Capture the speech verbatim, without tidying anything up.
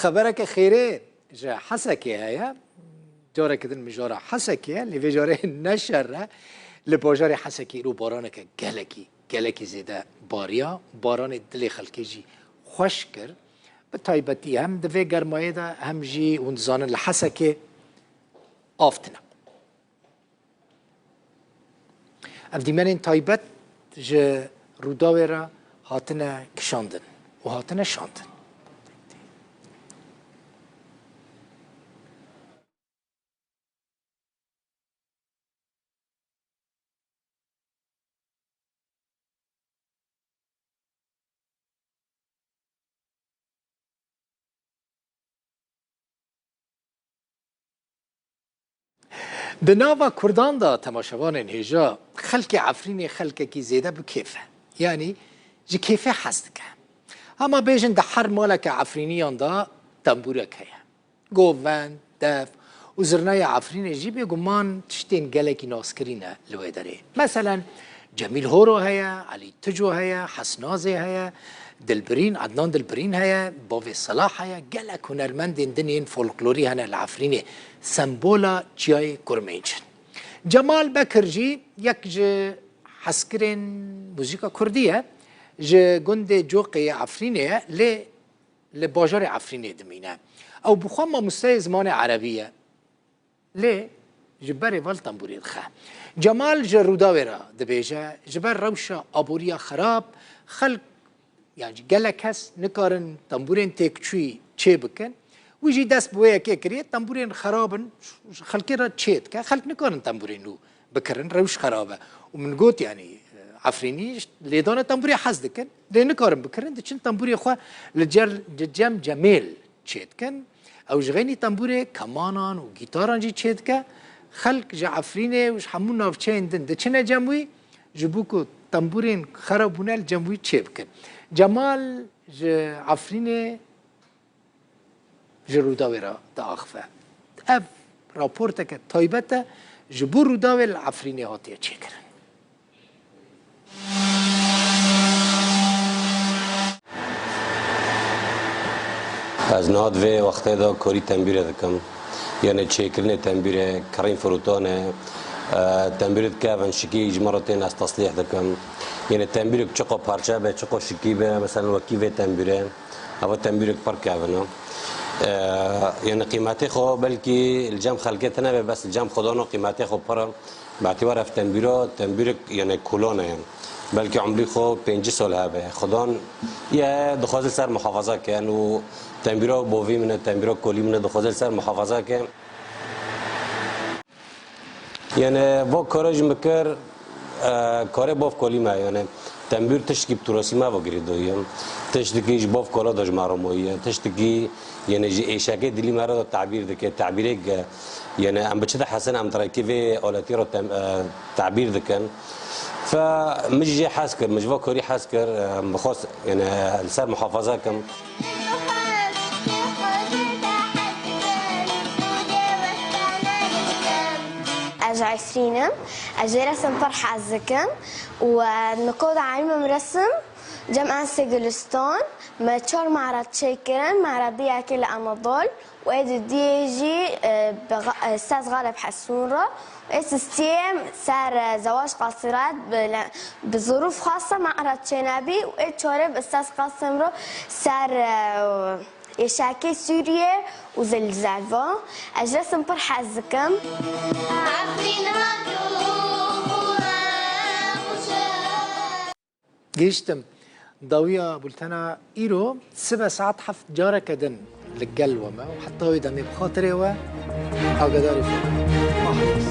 Xebereke xêrê ji Hesekê heye. Careke din mijara Hesekê ye, lê vê carê ne şer e. Li bajarê Hesekê îro baraneke gelekî, gelekî zêde bariya. Baranê dilê xelkê jî xweş kir. Bi taybetî hem di vê germayê de hem jî hûn dizanin li Hesekê av tine. Ev dîmenên taybet ji Rûdawê re hatine kişandin û hatine şandin. Di nava Kurdan de temaşevanên hêja, xelkê Efrînê xelkekî zêde bi kêf e. Yanî ji kêfê hez dike. Hema bêjin di her maleke Efrîniyan de tembûrek heye. Govend, def û zirnayê Efrînê jî bêguman tiştên gelekî naskirî ne li wê derê. Meselen, Cemîl Horo heye, Elî Tico heye, Hesnazê heye, Dilbirîn, Ednan Dilbirîn heye, Bavê Selah heye, gelek hunermendên din yên folklorî hene li Efrînê, sembola çiyayê Kurmênc in. Cemal Bekir jî yek ji hezkirên muzîka kurdî ye, ji gundê Coqê yê Efrînê ye, lê li bajarê Efrînê dimîne. Ew bi xwe mamosteyê zimanê erebî ye. Lê ji berê ve li tembûrê dixe. Cemal ji Rûdawê re dibêje, ji ber rewşa aboriya xerab, xelk, yan jî gelek kes nikarin tembûrên têkçûyî çê bikin. Wî jî dest bi wê yekê kiriye, tembûrên xerab in, ji xelkê re çê dike. Xelk nikarin tembûrên nû bikirin, rewş xerab e. Û min got, yanî, Efrînî lêdana tembûrê hez dikin, lê nikarin bikirin, diçin tembûrê xwe li cel-, li cem Cemêl çê dikin. Ew ji xeynî tembûrê kemanan û gîtaran jî çê dike. Xelk ji Efrînê û ji hemû navçeyên din diçine cem wî, ji bo ku tembûrên xerab bûne li cem wî çê bikin. Cemal ji Efrînê ji Rûdawê re diaxive. Ev raporteke taybet e, ji bo Rûdawê li Efrînê hatiye çêkirin. Ez niha di vê wextê de korî tembûrê dikim. Yanê çêkirinê tembûrê, kirîn firotanê, e, tembûrê dikevin şikî ji me re tên ez teslîh dikim. Yanê tembûrek çiqo parçe be, çiqo şikî be, mesela wekî vê tembûrê. Eva tembûrek pir kevin e. E, yanî qîmetê xwe belkî li cem xelkê tune be, bes li cem Xudan û qîmetê xwe pir e. Bi îtîbar ev tembûra, tembûrek, yanî kolane ye. Belkî umrî xwe pêncî sal hebe. Xudan ye dixwaze li ser muhafaza ke û tembûra bovî min e, tembûra kolî min e, dixwaze li ser muhafaza ke. Yanî va kara jî min kir, e, karê bav kolî me. Yanî tembûr tiştkî bi turasî me ve girêdayî ye. Tiştkî ji bav kala de ji me re mayî ye. Tiştkî, yanî ji êşekê dilî me re de tebîr dike. Tebîrek, e, yanî em bi çi de hesin em dirêkî vê aletî re tem-, e, tebîr dikin. Fe min jî jê hez kir, min ji va karî hez kir, e, min xwest, yanî li ser muhafaza kim. Ez ji Efrîn im. Ez jê resim pir hez dikim û, e, nikoda elimim resim cem Ense Gülistan. Me çar me'rad çêkirin, me'radiyekê li Anadol û ê didiyê jî, e, bi Ga-, e, Sez Galip Hesûn re. Ê sistiyê ser, e, Zewac Qasirat bi le-, bi zurûf xasa me'rad çênebî û ê çarê bi Ustaz Qasim re ser, e, êşakê Sûriye û Zelî Zelva. Ez ji resim pir hez dikim. Gihîştim dawiya bultena îro, sibe saet heft careke din li gel we me û heta wê demê bi xatirê we agadarî xwe. Xwahafîz.